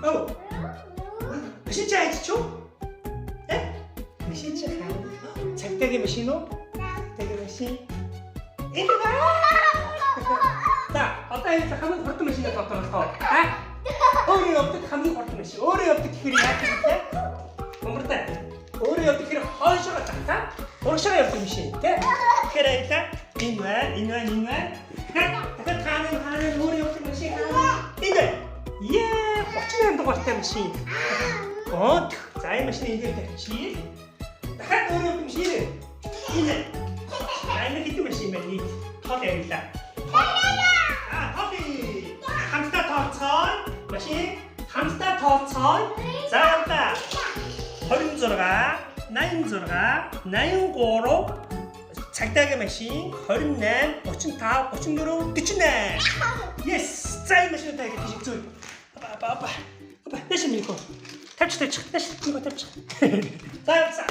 Оо. Машин чи хайж чүү? Э? Машин чи хаа? Цагтаагийн машин уу? Цагтаагийн машин. Энэ ба. За, одоо энэ хамгийн хурдан машинаа тодорхойлох. Аа? Өөрөө явдаг хамгийн хурдан машин. Өөрөө явдаг гэхээр яах юм бэ? Бомбардаа. Өөрөө явдаг гэхээр хойшоо татаа. Урагшаа явдаг машин, тий? Тэгэхээр аялаа энэ байна, энэ байна, энэ байна. Дахиад хаана хаана өөрөө явдаг машин хаана? Энэ байна. Ее, 38 дугаартай машин. Оо, за энэ машиныг энд тавьчих. Дахиад өөрөө явдаг машин. Энэ. За энэ хэдэн машин бэ? Нийт тол ярьлаа. Аа, тол. Хамтдаа тооцоё. Машин хамтдаа тооцоё. За явлаа. 26, 86, 83 цагдаагийн машин 28, 35, 34, 48. Yes. За энэ машинаа таг тийш зүй. Апа апа апа. Апа, нэш минийхөө. Тавьчих тавьчих. Нэш минийхөө тавьчих. За явсан.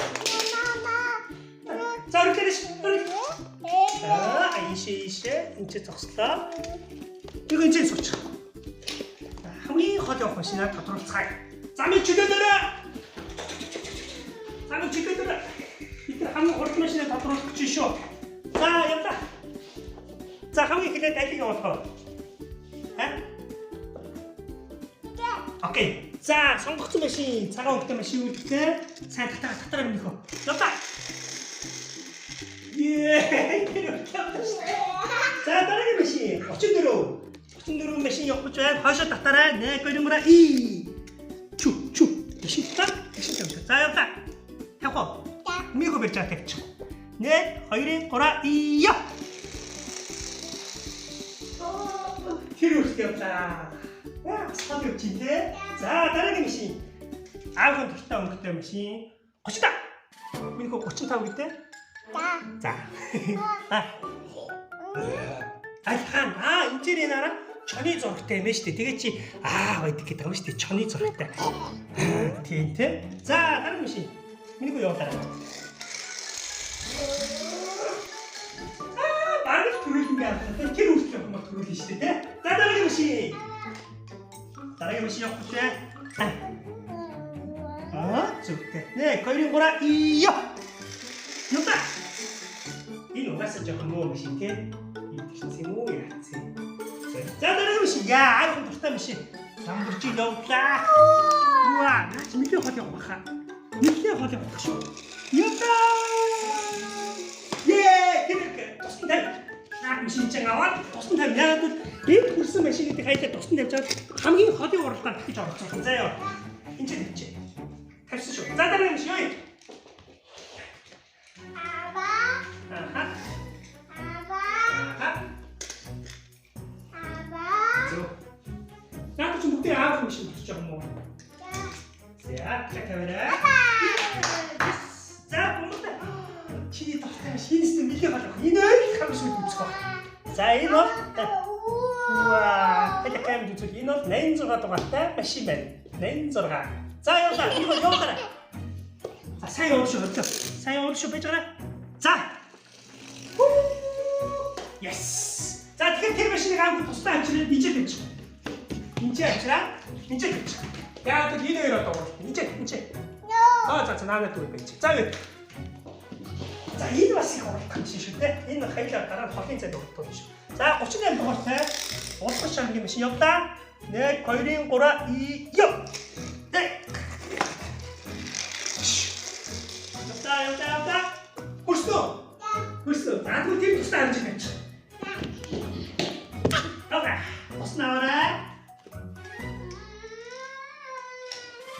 За өргөлөө нэш. Өргөл. За ийшээ ийшээ энэ ч зогслоо. Нэг энэ ч суучих. Хамгийн хол явах машинаа тодруулцгаая. Замыг чөлөөлөөрэй. Замыг чөлөөлөөрэй. Бид нар хамгийн хурдан машинаа тодруулах гэж шүү. За явлаа. За хамгийн эхлээд алийг явуулах вэ? Ха? Окей. За сонгогдсон машин, цагаан өнгөтэй машин үлдээ. Сайн татаа татаа минийхөө. Явлаа. Ее, тэр явлаа. За дараагийн машин 34. 34 машин явах гэж байна. Хойшоо татаарай. 1 2 3 и. Чү чү. Машин татаа. Машин тавьчих. За явлаа. Тавих уу? Миго барьж байгаа тавьчих. 1 2 3 и. Я. Тэр үрт явлаа. Яа, стол явчих те. За дараагийн машин. Аавын дуртай өнгөтэй машин. 35. Минийхөө 35 гэдэг. За. А. Аль хаан аа энэ чирээ нараа чоны зурагтай юм байна шүү дээ. Тэгээ чи аа байдаг гэдэг юм шүү дээ. Чоны зурагтай. Тийм тий. За дараагийн машин. Минийхөө явуулаарай. Аа бараг л төрүүлэн байх. Тэр үртэл явах юм бол төрүүлнэ шүү дээ тий. За дараагийн машин. Дараагийн машин явах үү? Аа зүгтэй. 1 2 3 и. Яваа. Энэ угаасаа жоохон муу машин тий. Идэрсэн юм уу яатсан. За дараагийн машин. Яа, айхан дуртай машин. Ламборгини явлаа. Уа, наа чи нэлээд хол явах хаа. Нэлээд хол явах шүү. Явлаа. Ее, тэр тусдан тавь. Наа машин чинь аваад тусдан тавь. Яг л энэ хүрсэн машиныг хайлаа тусдан тавьж аваад хамгийн холын уралдаанд гэж оролцсон. За яа. Энд чи тавьчих. Тавьсан шүү. За дараагийн машин юу? Аха. Аха. Зөв. Наад чи бүгдээ аав машин болчих юм уу? За, камера. За, бомботой. Чиний дуртай машин энэс нэлээд болох. Энэ л хамгийн сүүлд үзэх баг. За, энэ бол Уа, тэр камер үзвэл энэ бол 86 дугаартай машин байна. 86. За, явлаа. Энэ бол явуулаарай. За, сайн явуул шүү хөдлөө. Сайн явуул шүү байж байгаарай. За. Yes. За, тэгэхээр тэр машиныг аавгүй тусдаа авчираад ийжээ тавьчих. Энд чи авчираа. Энд чи тавьчих. Яг л энэ хоёр одоо уралт. Энд чи, энд чи. Аа за за наанаа дүү байж. За юу. За энэ бас их уралдах юм шүү дээ. Энэ хайлаа дараа нь холын цайд уралдах юм шүү. За 38 дугаартай Улс шангийн машин явлаа. 1 2 3 и ёо. Явлаа явлаа явлаа. Хүрсэн үү? Хүрсэн үү? За тэгвэл тэр тусдаа авч тавьчих. Окей. Ус наваарай.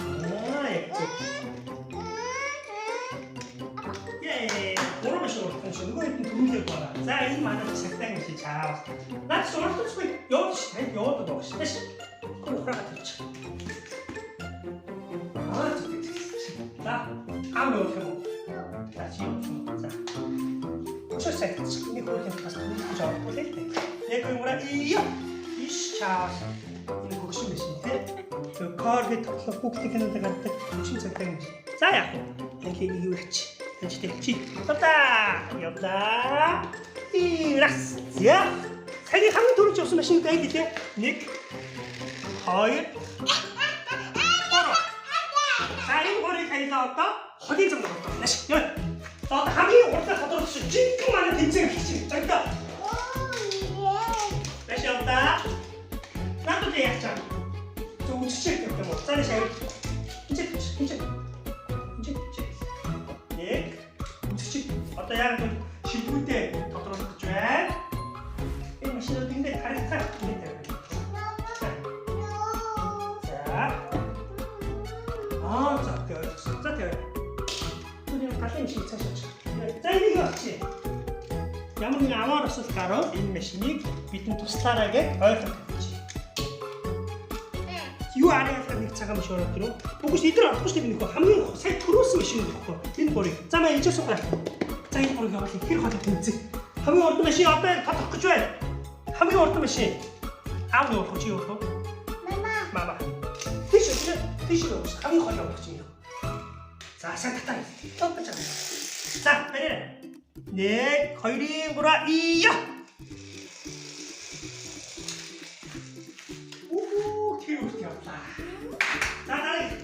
Аа яг зөв. Ее, гурван машин уралдах юм шүү. Нөгөө хэд нь төрүүлээд байгаа. За энэ манай цагтаа юм шиг чаавас. Наад чи уралдахгүй яваад ш. Танд яваад байгаа ш. Тэш. Ухраага тавьчих. Аа зөв. За, аав явуулах юм уу? За чи явуулах юм уу? За. Өчөө сайтчих. Нэг хөрөх юм бас төрүүлэх гэж орохгүй л дээ. Яг юм уу? Ия. Иш чаавас. Энэ хөгшин машин тий. Тэр кар гэдэг тоглох бүгдийг кинод гардаг хөгшин цагтаа юм шиг. За яах вэ? Яг энийг юу яач? Тань тавьчих. Явлаа. Явлаа. Ирас. За. Цагийн хамгийн түрүүнд явсан машин аль билээ? 1 2 хайлаа одоо холын зам тоглох. Нааш. Яа. За одоо хамгийн хурдан тодруулсан жинхэнэ манай тэмцээн эхэлж байна. Загтаа. Нааш явдаа. Надад яах чам. Зөв үзчихээ гэх юм уу? За нааш авь. Энд чи энд. Энд чи. Нэг үзчихээ. Одоо яг нэг шилбүүтэй тодруулах гэж байна. Энэ машинууд ингээд харагдах ингээд тавина. За. Аа за окей ойлгосон. За тэгээ. Түүний галын шиг цааш очих. За энийг авчи. Ямар нэгэн аваар осол гарвал энэ машиныг бидэнд туслаарай гэж ойлгох гэж. Юу арын ялгаар нэг цагаан машин ороод ирв. Үгүй ш эдгээр орохгүй ш би нөхөө хамгийн сая төрөөсөн машин нөхөө. Энэ гурыг. За маа ээжээ суугаа. За энэ гурыг явуулъя. Тэр хоолой тэнцээ. Хамгийн урд машин одоо тодорх гэж байна. Хамгийн урд машин. Аав нь явах уу чи явах уу? Мама. Тийш үү? Тийш үү? Хамгийн хол явах чи юм. За сайн татаа. Топч. За барай. 1 2 3 ия. Үхүү тэр үрт явлаа. За дараагийн.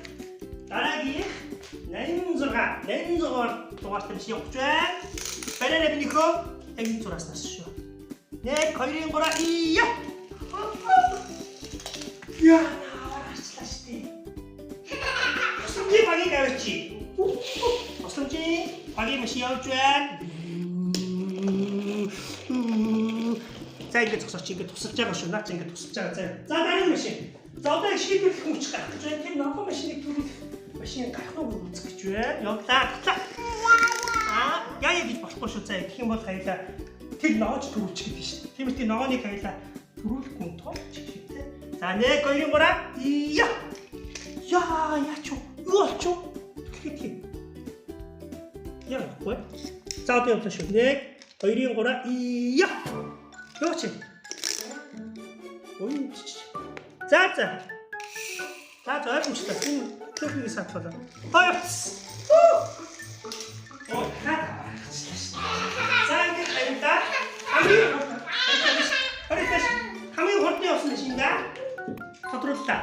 Дараагийн 86 86 дугаартай машин явж байна. Барай би нөхөө яг энэ зураас нас шүү. 1 2 3 ия. Яа, арчлаа штэ. Тусламжийн багийг авчи. Тусламжийн багийн машин явж байна. За ингэж зогсооч ингэж тусалж байгаа шүү. Наа чи ингэж тусалж байгаа. За. За дараагийн машин. За одоо шийдвэрлэх хүч гарах гэж байна. Тэр ногоон машиныг түрүүлэх машин гарах уу үзэх гэж байна. Явлаа. Татлаа. Аа, яа яа гэж болохгүй шүү. За гэх юм бол хаяла тэр ногооч түрүүлчих гэдэг шүү. Тийм ээ тэр ногооныг хаяла түрүүлэхгүй тул чигшигтэй. За 1 2 3 ия. Яа, яач юу? Юу болчих вэ? Тэгэхээр тийм. Яа, үгүй. За одоо явлаа шүү. 1 2 3 ия. Юу чи? Ой. За за. За за ойлгомжтой. Энэ техникийн сат болоо. Хоёр. Ой, хаа. За ингэж харилаа. Хамгийн хурдан. Хамгийн хурдан явсан машин да. Тодрууллаа.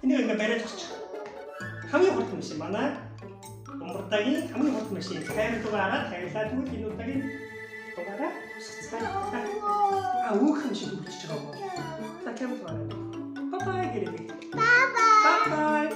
Энийг ингээ бариад зогсчих. Хамгийн хурдан машин манай Умбардагийн хамгийн хурдан машин. Камер дугаараа тавилаа. Тэгвэл энэ удаагийн дугаараа тусацгаая. А өөх юм шиг үрчиж байгаа юм. За камер дугаараа. Bye bye гэрээ. Bye bye. Bye bye.